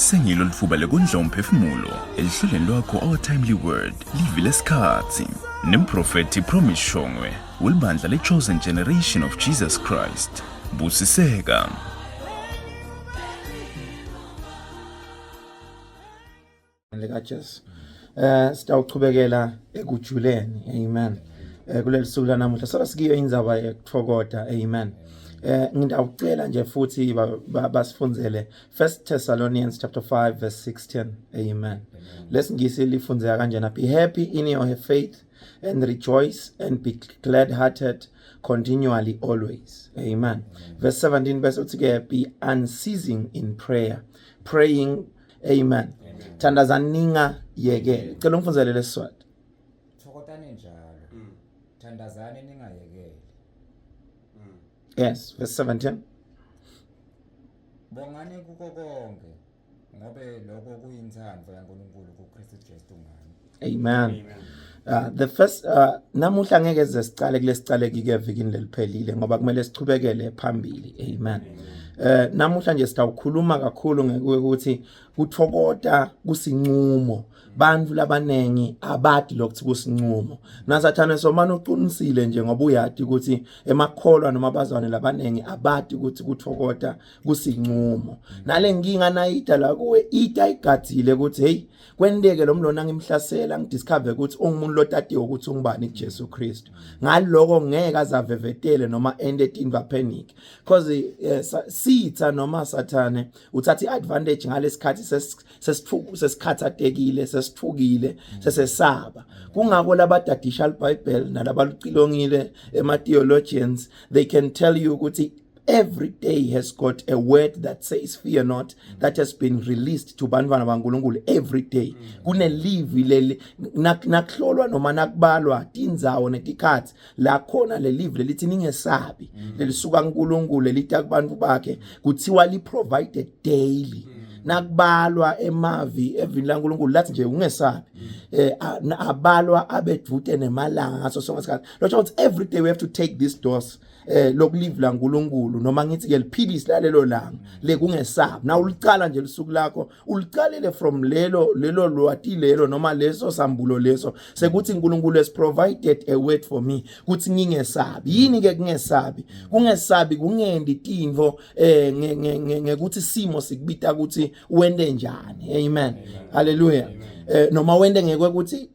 Sengilo litfuba lekondla umphefumulo elihlelweni lwakho Our Timely Word, livi lesikhatsi. Nemprofethi Promise Shongwe welibandla le-Chosen Generation of Jesus Christ. Busiseka. likaJesu. Eh sitawuchubekela ekujuleni. Amen. Eh kuleli suku lanamuhla solo sikiyo indzaba yekutfokota. Amen. Eh ngitawucela nje futhi basifundzele First Thessalonians chapter 5 verse 16. Amen. Lesingisi lifundzeka kanjena be happy in your faith and rejoice and be glad hearted continually always. Amen. Verse 17 bese uthi ke be unceasing in prayer, praying Amen. Thandazani ningayekeli. Cela ungifundzele lesiswati. Thokotani njalo. Thandazani ningayekeli. Yes, verse 17. Bongani kuko konke ngobe lokho kuyinthando yaNkulunkulu kuKristu Jesu ngani. Amen. The first namuhla ngeke size sicale kulesicale kike evikini leliphelile ngoba kumele sichubekele phambili. Amen. Namuhla nje sitawukhuluma kakhulu ngekuthi kuthokota kusinqumo. Bantu labanengi abadi lokuthi kusinqumo. Nasathane somana uqinisile nje ngoba uyati ukuthi emakholwa noma abazwane labanengi abadi ukuthi kuthokota kusinqumo. Nale nkinga nayida la kuwe ida igadzile ukuthi hey kwenteke lo mlona ngimhlasela ngidiscover ukuthi ungumuntu lotatiwe ukuthi ungubani kuJesu Kristu ngaloko ngeke azavevetele noma ende tinva panic because eh, sitha noma sathane uthatha iadvantage ngalesikhathi sesithuku sesikhathatekile sesithukile sesesaba kungako labadadisha iBhayibheli nalabalucilongile ema theologians they can tell you ukuthi every day has got a word that says fear not that has been released to bantwana baNkulunkulu every day kunelivi leli nakuhlolwa noma nakubalwa tindzawo netikhathi la khona lelivi lelithi ningesabi lelisuka kuNkulunkulu lelita kubantu bakhe kuthiwa li provided daily nakubalwa emavi evini laNkulunkulu lathi nje ungesabi eh abalwa abedvute nemalanga ngaso sonke isikhathi losho ukuthi every day we have to take this dose eh lokulive laNkuluNkulu noma ngithi ke liphilisi lalelo langa lekungesabi na ulicala nje lisuku lakho ulicalele from lelo lelo lwati lelo noma leso sambulo leso sekuthi uNkulunkulu has provided a word for me kuthi ngingesabi yini ke kungesabi kungesabi kungendi tintfo eh ngekuthi simo sikubita ukuthi wende njani amen haleluya eh noma wende ngeke ukuthi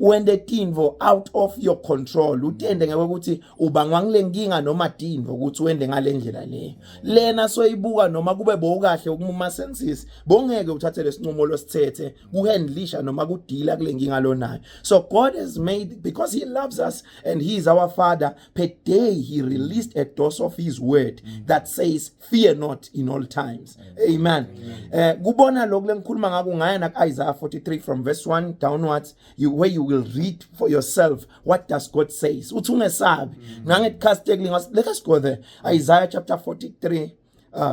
wende tintfo out of your control utende ngeke ukuthi ubangwa ngile nkinga noma tintfo ukuthi wende ngalendlela leyo lena soyibuka noma kube bowukahle ukumuma senses bongeke uthathe lesinqumo losithethe kuhandlisha noma kudila kule nkinga lonayo so God has made because he loves us and he is our father per day he released a dose of his word that says fear not in all times amen eh kubona lokhu lengikhuluma ngako ngaya na Isaiah 43 from verse 1 downwards you where you will read for yourself what does God says uthi ungesabi ngangethi let us go there Isaiah chapter 43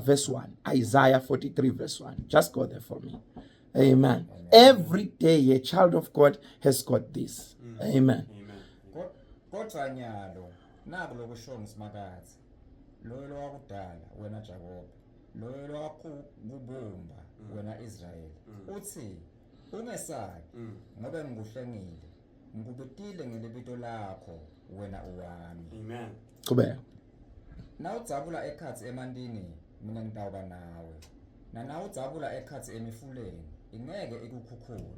verse 1 Isaiah 43 verse 1 just go there for me amen every day a child of God has got this amen Kodwa nyalo naku lokusho nguSimakadze loyo lowakudala wena Jakobe loyo lowakubumba wena Israyeli uthi ungesabi ngobe ngikuhlengile ngikubitile ngelibito lakho wena uwami Amen. Qhubeka. Nawudzabula ekhatsi emantini mina ngitawuba nawe nanawudzabula ekhatsi emifuleni ingeke ikukhukhule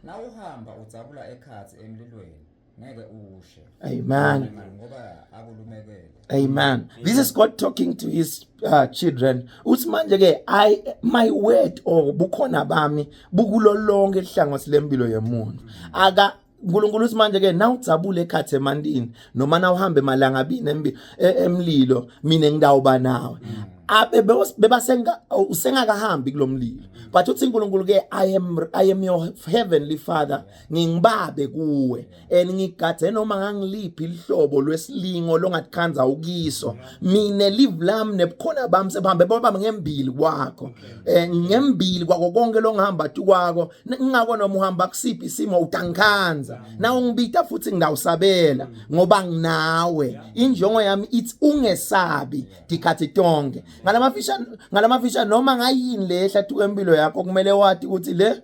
nawuhamba udzabula ekhatsi emlilweni ngeke ushe Amen. ngoba akulumekele Amen. This is God talking to his children. Uthi manje ke I my word or bukhona bami bukulo lonke ihlangothi lempilo yomuntu. Aka uNkulunkulu uthi manje ke nawudzabule ekhathe emantini noma nawuhambe emalangabini emlilo mina ngidawuba nawe. Abe bebasenga usengakahambi kulomlilo. But uthi uNkulunkulu ke I am your heavenly father ngingibabe kuwe and ngigadze noma ngangiliphi ihlobo lwesilingo longatikhanza ukiso mina live lami nebukhona bami sebuhambe baba ngembili kwakho eh ngembili kwako konke longihamba tukwako ngingako noma uhamba kusiphi isimo utangikhanza na ungibita futhi ngidawusabela ngoba nginawe injongo yami ithi ungesabi dikhathi tonke. Ngalamafisha, ngalamafisha, noma ngayini lehla tukwempilo yakho, kumele wati ukuthi le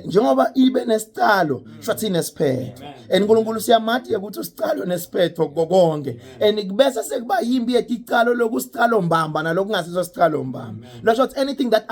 njengoba ibe nesicalo, shuthi inesiphetho, and uNkulunkulu siyamati ukuthi usicalo nesiphetho konke, and kubese sekuba yimbi yeticalo lokusicalo mbamba nalokungasiso sicalo mbamba. Losho ukuthi anything that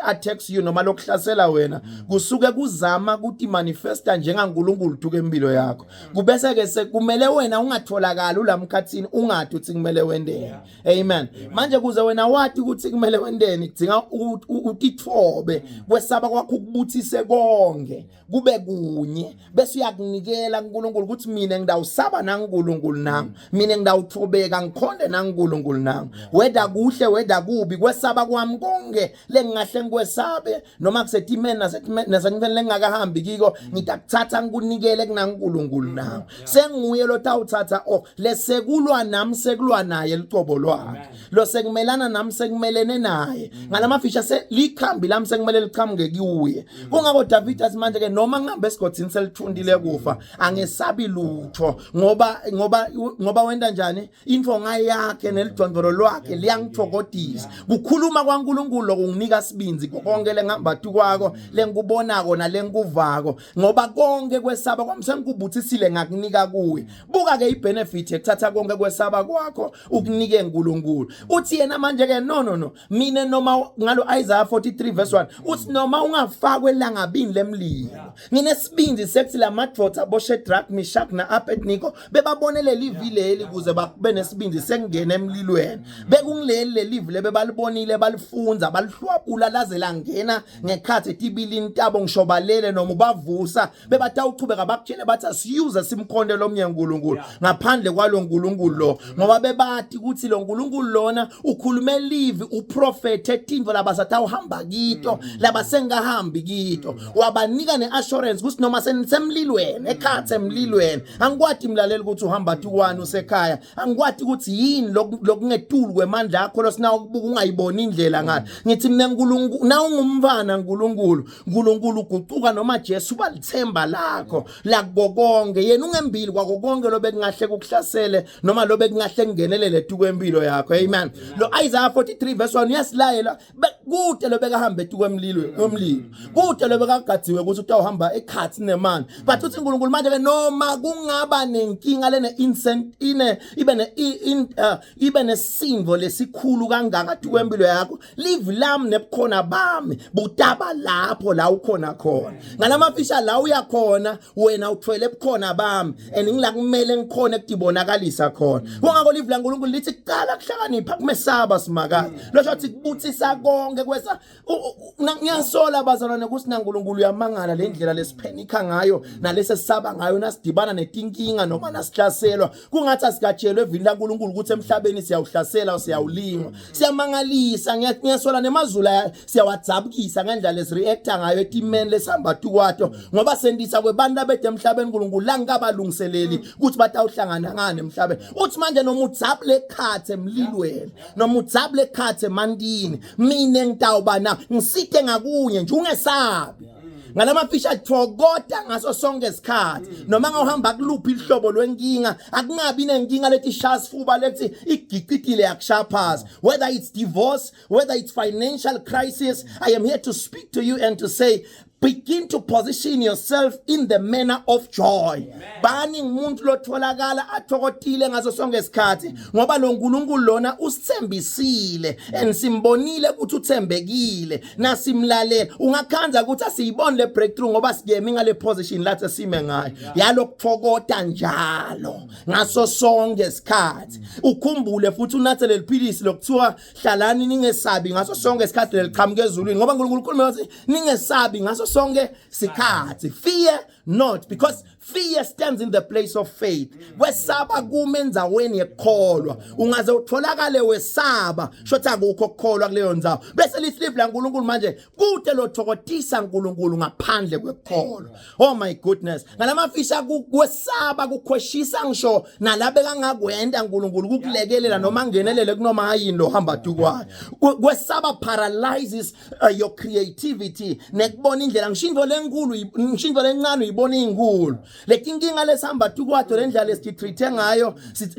attacks you noma lokuhlasela wena kusuke kuzama ukuthi manifesta njengaNkulunkulu tuke empilo yakho. Kubese ke sekumele wena ungatholakali ulamkhathini, ungathi uthi kumele wendeni. Amen. Manje kuze wena wathi ukuthi kumele wendeni, kudzinga utitfobe, kwesaba kwakho ukubuthise konke kube kunye, bese uyakunikela kuNkulunkulu ukuthi mina ngidawusaba naNkulunkulu nami, mina ngidawuthobeka ngikhonde naNkulunkulu nami, whether kuhle, whether kubi. Kwesaba kwami konke lengingahle ngikwesabe noma kusetimeni nasetimeni lengingakahambi kiko, ngidakuthatha ngikunikele kunaNkulunkulu nami. Senguye lo tawuthatha oh lesekulwa nami, sekulwa naye licobo lwakhe, lo sekumelana nami, sekumelene naye. Ngalamafisha se likhambi lami sekumele liqhamuke kuye. Kungako David athi manje ke, noma ngihambe esigodini selithundile kufa, angesabi lutho, ngoba wenda njani? Infonga yakhe nelidondolo lwakhe liyangithokodisa. Kukhuluma kwaNkulunkulu lokunginika sibinzi konke lengihamba tukwako, lengikubonako nalengikuvako, ngoba konke kwesaba kwami sengikubuthisile ngakunika kuye. Buka ke ibenefit ekuthatha konke kwesaba kwakho ukunike uNkulunkulu. Uthi yena manje ke, no, no, no, mina noma ngalo Isaiah 43 verse 1 uthi noma ungafakwe elangabini lemlilo, nginesibindi sekuthi lamadvodza boShadrach, Meshach naAbednego bebabone leli leli kuze babe nesibindi sekungena emlilweni. Bekungileli lelivi lebebalibonile, balifunza, balihlwabula, laze langena ngekhathi etibilini tabo. Ngisho balele noma ubavusa, bebatawuchubeka bakutshele bathi asiyuze simkhonde lomnye uNkulunkulu ngaphandle kwalo nkulunkulu lo, ngoba bebati ukuthi lo nkulunkulu lona ukhulume livi, uprofethe tintfo labasatawuhamba kito, labasengahambi kito. Wabanika ne-assurance ukuthi noma senisemlilweni, ekhatsi emlilweni. Angikwati mlaleli ukuthi uhamba tukwani usekhaya, angikwati ukuthi yini lokungetulu kwemandla akho losinawo ukubuka ungayiboni indlela ngathi. Ngithi mina, uNkulunkulu na ungumfana, uNkulunkulu, uNkulunkulu ugucuka noma Jesu balithemba lakho lakuko konke. Yena ungembili kwako konke lobekungahle kukuhlasele noma lobekungahle kungenelele tukwempilo yakho. Amen. Lo Isaiah 43 verse 1 uyasilayela. Kude lobekahamba etukwemlilo wemlilo, kude lobekagadziwe ukuthi utawuhamba ekhathi nemani, but uthi uNkulunkulu manje ke, noma kungaba nenkinga lene incent ine ibe ne in, ibe nesindvo lesikhulu kangaka tukwempilo yakho, live lami nebukhona bami butaba lapho la ukhona khona. Ngalamafisha, la uyakhona wena uthwele ebukhona bami, and ngila kumele ngikhona ekutibonakalisa khona. Kungako live laNkulunkulu lithi kuqala kuhlakanipha kumesaba Simakade. Losho ukuthi kubuthisa konke kwesa. Ngiyasola bazalwane ukuthi naNkulunkulu uyamangala le ndlela lesiphenikha ngayo nalese sisaba ngayo nasidibana netinkinga noma nasihlaselwa. Kungathi asikatshelwe evini laNkulunkulu ukuthi emhlabeni siyawuhlasela, siyawulingwa. Siyamangalisa. Ngiyasola nemazulu siyawadzabukisa ngendlela lesireacta ngayo etimeni lesihamba tukwato, ngoba sendisa kwebantu abede emhlabeni uNkulunkulu langikabalungiseleli ukuthi batawuhlangana ngani emhlabeni. Uthi manje noma udzabule ekhathe emlilweni, noma udzabule ekhathe emantini, mina ngitawuba na ngisite ngakunye nje, ungesabi. Ngalamafisha, thokota ngaso sonke isikhathi noma ngawuhamba kuluphi ihlobo lwenkinga. Akungabi nenkinga lethi shaya sifuba, lethi igicitile yakushaya phasi. Whether it's divorce, whether it's financial crisis, I am here to speak to you and to say, begin to position yourself in the manner of joy. Bani ngumuntu lotholakala athokotile ngaso sonke isikhathi, ngoba lo nkulunkulu lona usithembisile and simbonile ukuthi uthembekile nasimlalela. Ungakhanza ukuthi asiyiboni le breakthrough ngoba sikemi ngale position lathi sime ngayo yalokuthokota njalo ngaso sonke isikhathi. Ukhumbule futhi unathe leliphilisi lokuthiwa hlalani ningesabi ngaso sonke isikhathi, leliqhamuka ezulwini, ngoba uNkulunkulu ukhuluma wathi ningesabi ngaso sonke sikhathi. Fear not, because fear stands in the place of faith. Kwesaba kuma endzaweni yekukholwa. Ungaze utholakale wesaba, shothi akukho ukukholwa kuleyo ndzawo. Bese lithi live laNkulunkulu manje, kude lothokotisa uNkulunkulu ngaphandle kwekukholwa. Oh my goodness. Ngalamafisha, kwesaba kukhweshisa ngisho nalabe kangakwenta uNkulunkulu kukulekelela noma ngenelele kunoma yini lo hamba tukwayo. Kwesaba paralyzes your creativity nekubona indlela. Ngisho into lenkulu, ngisho into lencane. uyibona inkulu. Letinkinga lesihamba tukwato lendlela lesititreat ngayo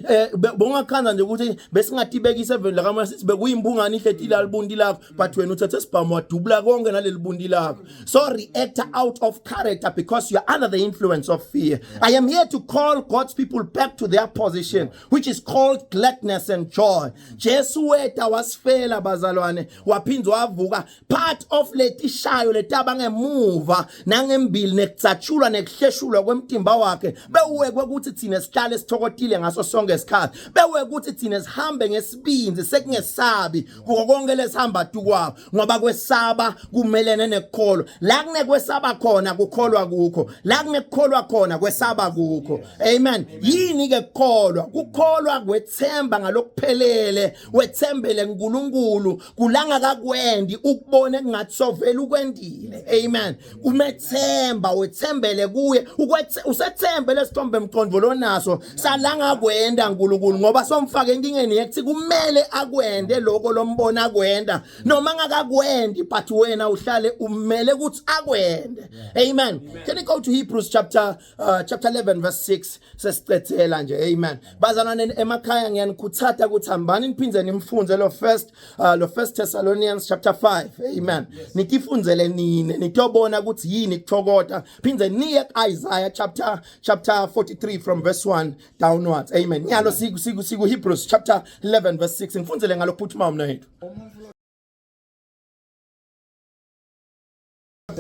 eh, bongakhanza nje ukuthi besingatibekisa eveni lakamoya sithi bekuyimbungane ihleti la libunti lakho but wena uthathe sibhamu wadubula konke naleli bunti lakho. So react out of character because you are under the influence of fear. I am here to call God's people back to their position which is called gladness and joy. Jesu weta wasifela bazalwane waphindze wavuka part of letishayo letaba ngemuva nangembili nekutsatshulwa nekuhleshulwa kwemtimba wakhe bewekwe ukuthi thina sihlale sithokotile ngaso sonke isikhathi bewekwe ukuthi thina sihambe ngesibinzi sekungesabi kuko konke lesihamba tukwabo ngoba kwesaba kumelene nekukholwa la kunekwesaba khona kukholwa kukho la kunekukholwa khona kwesaba kukho amen yini ke kukholwa kukholwa kwethemba ngalokuphelele wethembele kuNkulunkulu kulanga kakwendi ukubone kungathi sovela ukwendile amen umethemba wethembele kuye usethembe lesithombe mqondo lonaso salanga kwenda uNkulunkulu ngoba somfaka enkingeni yekuthi kumele akwende lokho lombona akwenda noma ngakakwendi but wena uhlale umele ukuthi akwende amen can you go to Hebrews chapter chapter 11 verse 6 sesicethela nje amen bazalwane emakhaya ngiyanikhuthatha ukuthi hambani niphinde nimfunze lo first lo first Thessalonians chapter 5 amen yes. nitifunzele nine nitobona ukuthi yini kuthokota phinde niye kuIsaiah chapter chapter 43 from verse 1 downwards amen nyalo siku siku siku Hebrews chapter 11 verse 6 ngifunzele ngalokuphuthuma mna yethu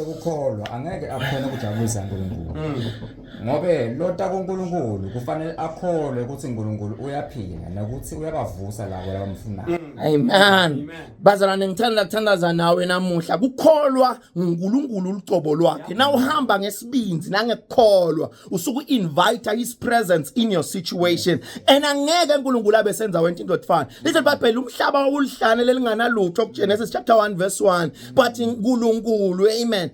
Ukukholwa angeke akhone ukujabulisa uNkulunkulu. Ngobe lota kuNkulunkulu kufanele akholwe ukuthi uNkulunkulu uyaphila nokuthi uyabavusa labo labamfunayo. Amen. Bazalwane ngithanda kuthandaza nawe namuhla. Kukholwa nguNkulunkulu ulicobo lwakhe. Na uhamba ngesibinzi nangekukholwa usuku invite his presence in your situation. And angeke uNkulunkulu abe senza wena into efana. Lithi iBhayibheli umhlaba wawulihlane lelinganalutho kuGenesis chapter 1 verse 1. But uNkulunkulu amen.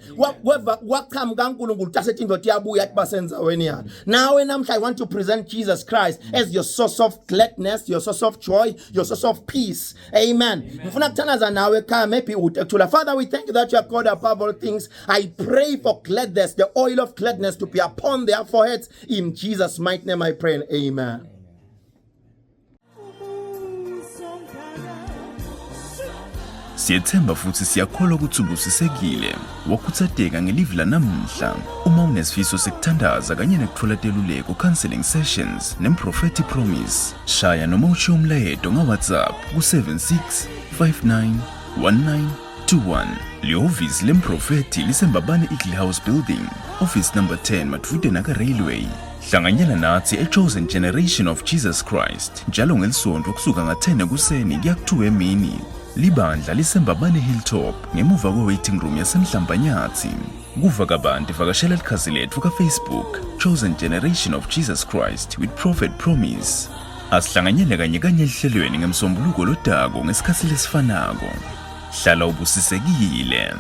Kweva kwaqhamuka uNkulunkulu tasethi indoda iyabuya athi basenzaweni yalo. Nawe namhla I want to present Jesus Christ as your source of gladness, your source of joy, your source of peace. Amen. Ngifuna kuthandaza nawe ekhaya maybe ude kuthula. Father we thank you that you are God above all things. I pray for gladness, the oil of gladness to be upon their foreheads in Jesus mighty name I pray and amen. Siyethemba futhi siyakholwa ukuthi ubusisekile wakhuthazeka ngelivi lanamuhla. Uma unesifiso sekuthandaza kanye nekuthola teluleko counseling sessions nemprofethi Promise, shaya noma ushiye umlayeto nga-WhatsApp ku-76 59 19 21. Lihhovisi lemprofethi lisembabane Eagle House Building, office number 10 madvude naka-Railway. Hlanganyela nathi e-Chosen Generation of Jesus Christ njalo ngelisonto kusuka nga-10 ekuseni kuya ku-2 emini. Libandla lisembabane Hilltop ngemuva kwe-waiting room yasemhlambanyathi. Kuva kabanti vakashela likhasi lethu ka-Facebook Chosen Generation of Jesus Christ with Prophet Promise. Asihlanganyele kanye kanye ehlelweni ngemsombuluko lodako ngesikhathi lesifanako. Hlala ubusisekile.